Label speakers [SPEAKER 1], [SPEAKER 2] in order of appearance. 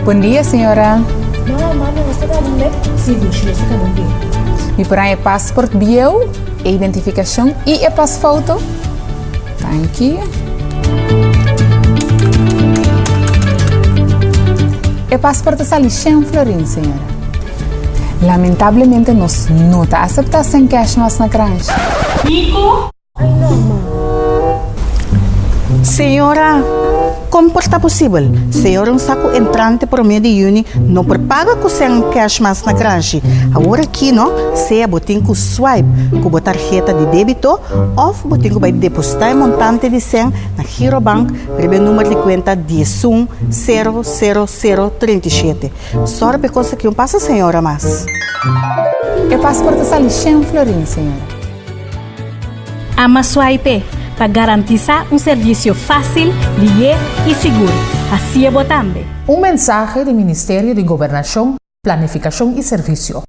[SPEAKER 1] Bon dia, señora.
[SPEAKER 2] Mama, mama, nos ta kaba un be? Sí, dushi, nos ta kaba un be.
[SPEAKER 1] Mi por haña e pasport bieu, e identifikashon i e pasfoto? Danki. E pasport ta sali shen florin, señora. Lamentablemente nos no ta aseptá sen kèsh mas na Kranshi.
[SPEAKER 2] Kiko?
[SPEAKER 3] Señora, kon por ta posibel? Señora un sa ku entrante promé di yüni no por paga ku sèn kèsh mas na Kranshi. Awor aki no, sea bo tin ku swipe ku bo tarheta di débito òf bo tin ku bai depositá e montante di sèn na Girobank riba e número di kuenta diesun sero sero sero 37. Sòru pa e kos aki un pasa señora mas.
[SPEAKER 1] E pasport ta sali shen florin, señora.
[SPEAKER 4] Ama Swipe pa garantisá un servisio fásil, lihé i sigur. Hasié bo tambe!
[SPEAKER 5] Un mensahe di Ministerio di Gobernashon, Planifikashon i Servisio.